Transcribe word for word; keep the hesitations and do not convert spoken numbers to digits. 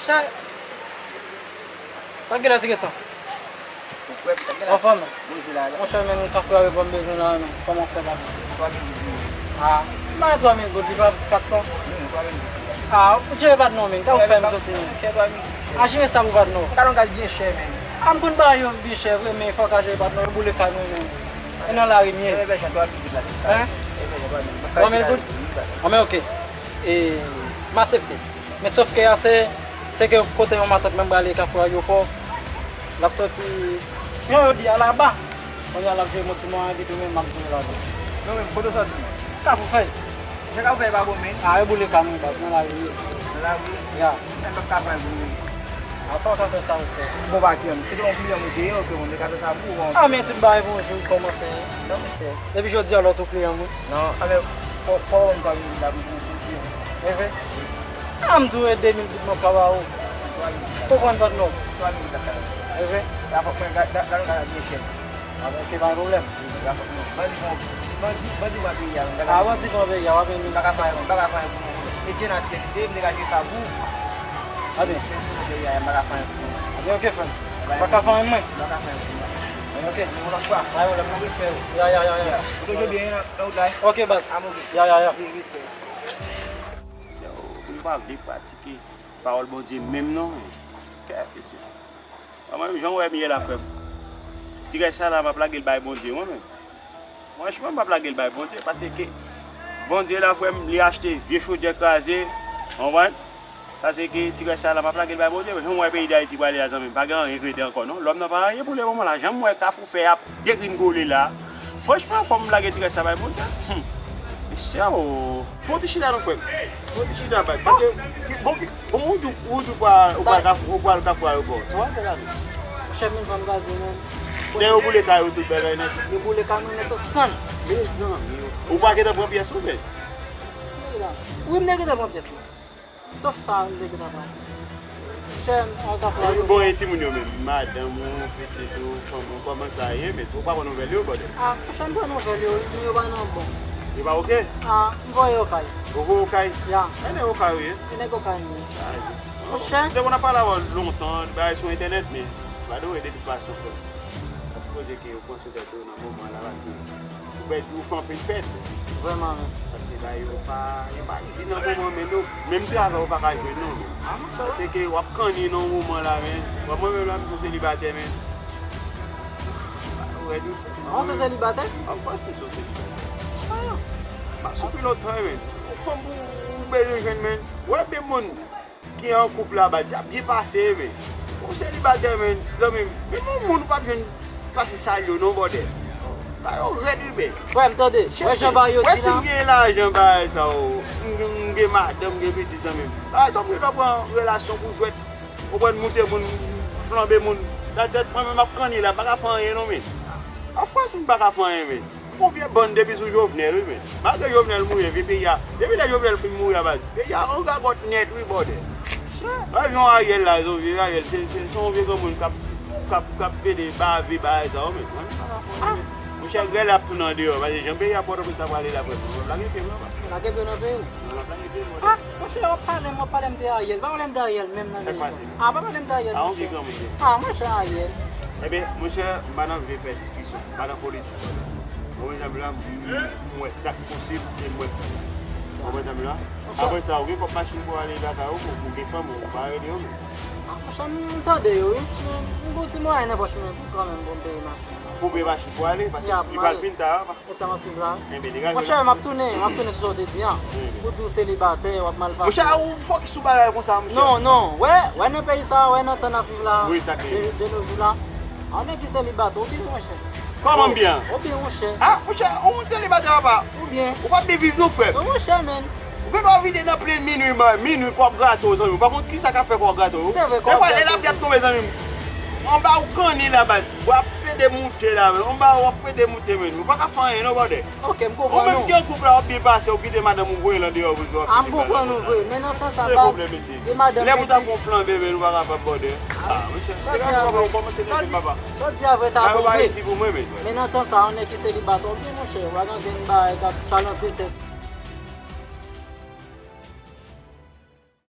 Chè. Sa k gen la, ti Gason? Ou kwè, sa k gen la? Anfòm? Monchè, men kafou a yo ban m bezwen la, men. Kòman w fè la? Ah, m ba twa mil goud, li pa kat san. Ah, ou jere patnè w, men. Ka ou fè m soti, men? A jere sa pou patnè w. Talon gaz byen chè, men. Ah, m konn ba yo byen chè vre, men fòk a jere patnè w, yo boule kay mwen, men. E nan lari m ye. Hein? Twa mil goud? Ah, men oke. E, m aksepte. Men sòf ke a se, se ke kote yon matant mwen prale Kafou Ayewopò, l ap sòti, jan yo di a laba. Kounye a l ap jwe Montimon epi tou men m ap jwe laba. Non, men kote w sòti? Kafou Fèy. Jan Kafou Fèy pa bon, men. A, yo boule kay mwen, baz, nan lari m ye. Nan lari? Ya. Mwen pa ka fè pou mwen. A, pa ka fè sa ou fè. Bon, pa ki yon. Se te yon kliyan mwen te ye, ok, mwen te ka fè sa pou ou, bon. A, men tout bagay pou yon jou kòmanse, non, monchè. Depi jodi a, lòt ou kliyan mwen. Non, alè, fò, fò w wè m ta vin la pou, pou, pou kliyan. E vre? A, m di w e de mil goud mwen ka ba ou. Ou konprann, patnè? E vre? Rapò mwen, gad, gad, gad, gad, byen chè. A, ok, pa gen pwoblèm. Bandi pran, bandi, bandi pran peyi a, men gade. A, bandi pran peyi a, w ap vin. M pa ka fè anyen, m pa ka fè anyen pou nou. E Djena ki te kite, m te ka jwe sa pou. A byen. Se pou peyi a, m pa ka fè anyen pou nou. A byen, ok, frè m. Ou pa ka fè anyen mwen? M pa ka fè anyen pou nou. A byen, ok. Yon lòt fwa. Pa gen pwoblèm, non, respè yo. Ya, ya, ya, ya. Ou toujou byen, nan wout la? Ok, baz. A, ok. Ya, ya, ya. Wi, respè. Se ou, pou nou pa vle pratike pawòl Bondye menm non, men. Kè, mesye. Mwen menm, jan w wè m ye la, frè m. Ti rès sa la, m ap lage l bay Bondye, mwen menm. Franchman, m ap lage l bay Bondye, paske Bondye la, frè m, li achte vye chodyè kraze, w konprann? Paske ti rès sa la, m ap lage l bay Bondye. Jan m wè peyi Dayiti prale a, zanmi m, pa gen anyen k rete ankò, non. Lòm nan pa anyen pou lemoman la. Jan m wè Kafou Fèy ap degringole la, franchman, fò m lage ti rès sa bay Bondye. Hmm. Mesye o. Fè yon ti chita non, frè m. Fè yon ti chita, baz. Paske, ki, bon, ki, bon, ou di, ou di ou pral, ou pral Kafou, ou pral Kafou Ayewopò. Sa w ap fè la menm? Monchè, men, ban m gade, men. Dèyè yo boule kay yo tout bagay nèt. Yo boule kay mwen nèt, san. Mezanmi. Ou pa gentan pran pyès ou, men? Wi, m te gentan pran pyès mwen. Sòf sa, m te gentan pran sa. Monchè, m al Kafou Ayewopò. Bon, e timoun yo menm? Madanm ou, pitit ou, fanmi w, kòman sa ye, men? Ou pa pran nouvèl yo, brother? A, monchè, m pran nouvèl yo, men yo pa nan bon. Yo pa oke? A, m voye yo kay. Ou voye yo kay? Ya. E nèg Okay ou ye? E nèg Okay m ye. Ay. Monchè. M te konn ap pale avè w lontan, bagay sou entènèt, men pa dwe de tout fason, frè m. Pa sipoze ke ou pran sou tèt ou nan moman la, paske ou pèdi, ou fè anpil pèt. Vrèman, men. Paske bagay yo pa, yo pa izi nan moman, men nou, menm travay ou pa ka jwenn non, men. A, monchè. Paske w ap kanni nan yon moman la, men. Bon, mwen menm la, m se yon selibatè, men. Ou rèd, wi. Ou se selibatè? Of course, m se yon selibatè. A. M ap soufri lontan, men. Yon fanm pou ou bezwen jwenn, men. Ou wè de moun ki an koup la, baz, y ap byen pase, men. Ou selibatè, men, zanmi m. Men yon moun ou p ap jwenn pase salye w non, brother. Bagay yo rèd, wi, men. Frè m, tande. Wè jan bagay yo di la. Wè si m gen lajan, bagay sa yo. M gen, m gen madanm, m gen pitit, zanmi m. Bagay sa, m gentan pran relasyon pou jwèt. Ou konprann, moute moun, flanbe moun. That's it, mwen menm m ap kanni la, m pa ka fè anyen non, men. Of course, m pa ka fè anyen, men. Yon vye bann depi sou Jovenel, wi, men. Malgre Jovenel mouri, vye peyi a. Depi lè Jovenel fin mouri a, baz, peyi a an gagòt nèt, wi, brother. Wè, jan Ariel la, yon vye Ariel, se, se, se yon vye granmoun k ap, k ap, k ap pede bave bagay sa yo, men. Monchè, grèl ap tounen andeyò, paske jan peyi a Pòtoprens ap prale la, frè m, m ap lage pye m, papa. Lage pye nan peyi w? Mwen ap lage pye m, brother. Monchè, w ap pale m, w ap pale m de Ariel. Pa pale m de Ariel menm nan. Sa k pase? A, pa pale m de Ariel, monchè. A, yon vye granmoun, wi. A, monchè, Ariel. Ebyen, monchè, m pa nan vle fè diskisyon. M pa nan politik, brother. Ou konprann sa m di w la, m, m wè sa k posib e m wè sa. Ou konprann sa m di w la? Monchè. Apre sa, ou gen kòb machin pou ale lakay ou, ou gen fanmi, ou pa rele yo menm. A, monchè, m tande yo, wi. M, m gen yon ti mwayen nan pòch mwen kanmenm pou m peye machin. Pou peye machin pou ale, paske li pral fin ta a. Ou sa m ap swiv la? Monchè, m ap tounen, m ap tounen sou sa w te di an. Ou di w selibatè, w ap mal pase. Monchè, ou fokis sou bagay konsa, monchè. Non, non. Wè, wè nan peyi sa, wè nan tan n ap viv la. Wi, sa k rive. De, de nos jours la. An nèg ki selibatè, ou byen, monchè. Kòman m byen? Ou byen, monchè. A, monchè, ou selibatè, papa. Ou byen. Ou pa byen viv non, frè. Non, monchè, men. Ou gen dwa vide nan plen minui, man, minui, kò ap grate w, zanmi. Ou pa konn kisa k ap fè kò ap grate w. Se vre, kò ap grate w. Dèfwa, lè lapli ap tonbe, zanmi m. Anba ou kanni la, baz. W ap pede moute la, men. Anba ou ap pede moute, men. Ou pa ka fè anyen, non, brother. Ok, m konprann ou. Ou menm ki an koup la, w ap byen pase, ou kite madanm ou voye l andeyò pou jwe w ap fini bagay konsa. A, m konprann ou vre, men nan tan sa, baz, gen madanm pitit. Lè pou ta pran flanbe, men, ou pa kapab, brother. A, mesye, se pa pwoblèm, ou kòmanse leve, papa. Sa w di a vre, ta bon vre. Men nan tan sa, yon nèg ki selibatè, ou byen, monchè, w a gen bagay k ap chalante tèt.